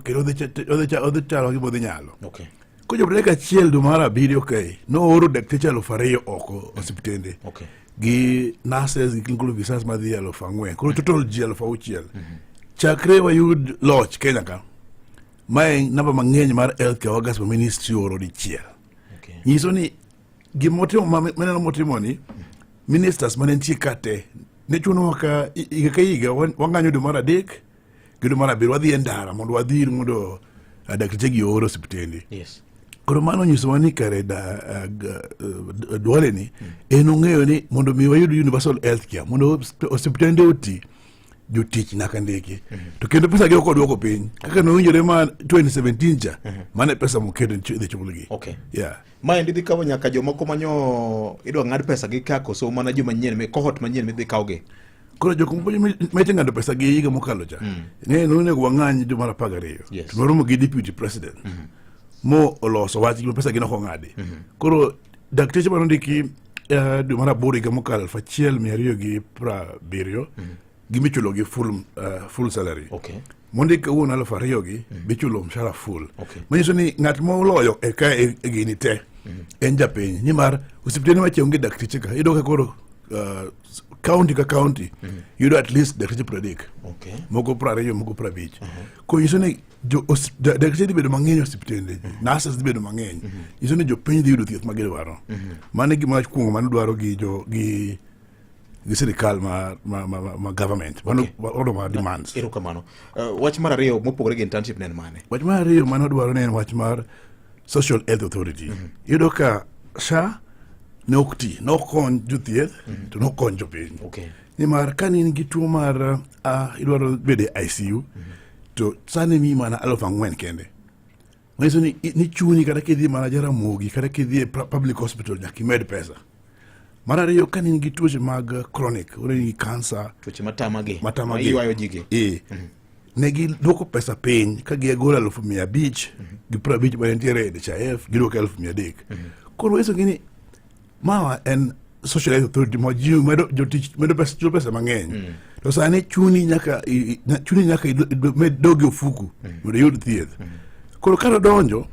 kendo odhi chalo gima odhi nyalo. Kochopo tarik 1 dwe mar 7, okay, nooro dakteche 2000 oko osiptende gi nurses gi clinical officers madhi 4000. Koro total ji 6000. Chakre wayud loch Kenya ka, mae namba mang'eny mar healthcare workers ma ministry oro dichiel. Nyiso ni gimotimo maneno motimo ni ministers mane nitie ka te ne chunowa ka higa ka higa wang'anyo dwe mar 3 gi dwe mar 7, wadhi e ndara mondo wadhir mondo dakteche gi oor osiptende. Koro mano onyisowa ni kare Duale ni en ong'eyo ni mondo mi wayud universal health care, mondo osiptende oti, jotich nyaka ndiki. To kendo pesa gi ok odwoko piny kaka nowinjore ma 2017 cha, mano e pesa moketo dhi chulgi. Maendi dhi kawo nyaka jomoko manyo idwa ng'ad pesa gi ka, koso mana joma nyien, cohort manyien midhi kawgi? Koro jok moko meche ng'ado pesa gi higa mokalo cha, ng'e nonego wang'any dwe mar 12. To noromo gi deputy president mo oloso wach gi pesa gi nok ong'adi. Koro dakteche manondiki dwe mar 8 higa mokalo 1270 gimichulo gi full salary. Mondik kawuono 2000 gi bichulo mshahara full. Manyiso ni ng'at moloyo e ka e gini te en japiny, nimar osiptende mache onge dakteche ka. Iyudo ka koro county ka county yudo at least dakteche 30, moko 20, moko 50. Koro nyiso ni dakteche dhi bedo mang'eny osiptende, nurses dhi bedo mang'eny, nyiso ni jopiny dhi yudo thieth ma gidwaro. Mano e gima kuongo mano dwaro gi jo gi sirikal ma government. Mano order mar demands. Erokamano. Wach mar ariyo mopogore gi internship ne en mane? Wach mar ariyo mano dwaro ne en wach mar social health authority. Iyudo ka SHA ne ok ti, ne ok kony jothieth to ne ok kony jopiny. Nimar ka in gi tuo mar idwaro bedo e ICU, to sani miyi mana 4000 kende. Manyiso ni chuni kata kidhi mana Jaramogi kata kidhi e public hospital nyaka imed pesa. Mar ariyo, ka in gi tuoche mag chronic, ore gi cancer, tuoche matamagi, matamagi, ma iywayo ji gi. Ne gidwoko pesa piny ka gigolo 550,000 mane nitiere e NHIF, gidwoko 300,000. Koro nyiso gi ni mawa en social health authority ma ji medo jotich medo pesa, chulo pesa mang'eny. To sani chuni nyaka med dog e ofuku mondo iyud thieth. Koro ka nodonjo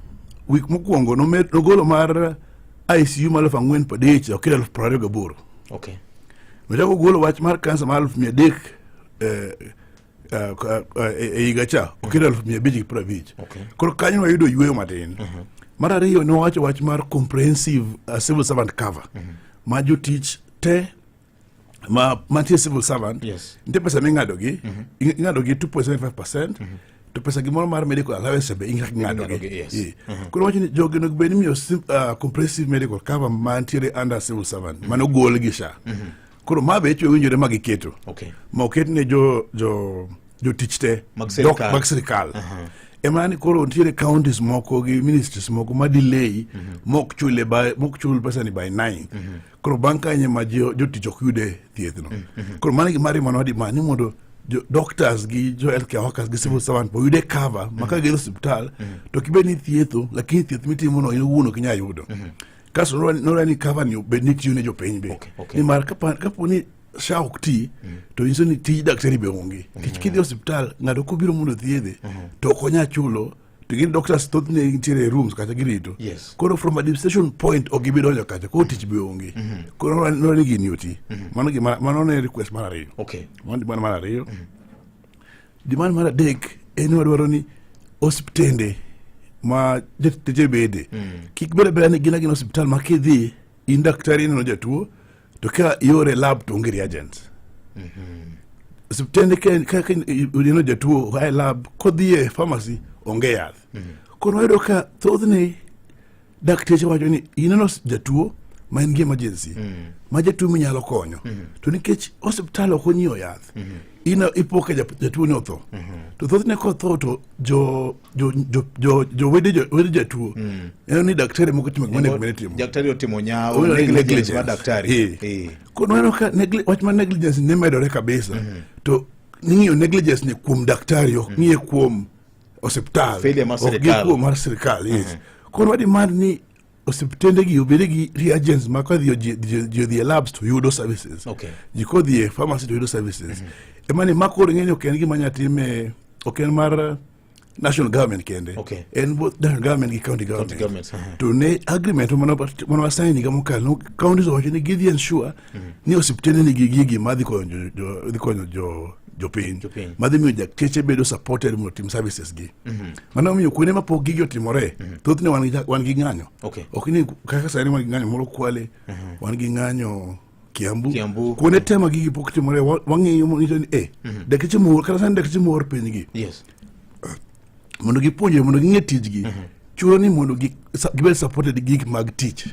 week mokwongo nogolo mar ICU mar 40,000 okelo 28,000. Nochako ogolo wach mar kansa mar 300,000 e higa cha okelo 550,000. Koro kanyo wayudo yueyo matin. Mar ariyo, ne wawacho wach mar comprehensive civil servant cover ma jotich te ma mantie civil servant nitie pesa ming'ado gi, ing'ado gi 2.75%, to pesa gimoro mar medical allowance be ing'ado gi. Ing'ado gi, yes. Koro wacho ni jogi onego bed ni imiyo comprehensive medical cover mantiere under civil servant mane ogol gi SHA. Koro ma be ichwe winjore ma giketo ma oket ne jo jo jotich te mag sirkal. Mag sirkal. Ema ni koro nitiere counties moko gi ministries moko ma delay mok chule by mok chul pesa ni by 9. Koro bang' kanyo ma jotich ok yude thieth no. Koro mano e gima Rima nodima ni mondo jo doctors gi jo healthcare workers gi civil servant bo yude cover ma ka gidhi osiptal to kibed ni thietho, lakini thieth mitimo no in owuon ok inyal yudo. Kasto nodwa ni cover ni obed ni tiyo ne jopiny be. Nimar kapo ni SHA ok ti to nyiso ni tij daktari be onge. Nikech kidhi e osiptal ng'ato kobiro mondo thiedhe to ok onyal chulo, to gin doctors thothne nitiere e rooms kacha girito. Koro from administration point ok gibi donjo kacha, koro tich be onge. Koro nodwa ni gini oti. Mano gima mano ne request mar ariyo. Mano demand mar ariyo. Demand mar adek en ni wadwaro ni osiptende ma jotije bede kik bed abeda ni gin agina osiptal ma kidhi in daktari ineno jatuo to ka iore lab to onge reagents. Osiptende ka ineno jatuo oa e lab kodhi e pharmacy onge yath. Koro wayudo ka thothne dakteche wacho ni ineno jatuo ma en gi emergency ma jatuo minyalo konyo, to nikech osiptal ok onyiewo yath, in ipo ka jatuo ni otho. To thothne kotho to jo wede jatuo neno ni daktari moko timo gima onego bed ni timo. Daktari otimo nyawo, Obedo ni negligence mar negligence. daktari. Koro waneno ka wach mar negligence ne medore kabisa. To ning'iyo negligence ni kuom daktari, ok ng'iye kuom osiptal. Failure mar Ok gi sirkal. kuom mar sirkal, yes. Koro wa demand ni osiptende gi obed gi reagents ma kodhi ji odhi e labs to yudo services. Ji kodhi e pharmacy to yudo services. Ema ni ma koro ing'eni ok en gima nya time, ok en mar national government kende. En both national government gi county government. Governments, aha. To ne agreement mane wasign higa mokalo, counties owacho ni gidhi ensure ni osiptende nigi gigi madhi konyo dhi konyo jo jopiny Jopiny. madhi miyo dakteche bedo supported mondo otim services gi. Mano omiyo kuonde mapok gigi otimore, thothne wan gi ng'anyo. Ok ni kaka sani wan gi ng'anyo moro Kwale, wan gi ng'anyo Kiambu. Kiambu. Kuonde te ma gigi pok timore, wang'iyo monito ni dakteche moor, kata sani dakteche moor piny gi mondo gipuonjre, mondo ging'e tijgi, chuno ni mondo gibed supported gi gik mag tich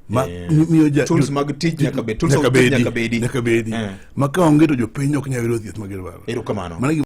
ma miyo Tools mag tich nyaka bed, tools of tich nyaka bedi. Nyaka bedi. Ma ka onge to jopiny ok nyal yudo thieth ma gidwaro. Erokamano. Mano e gima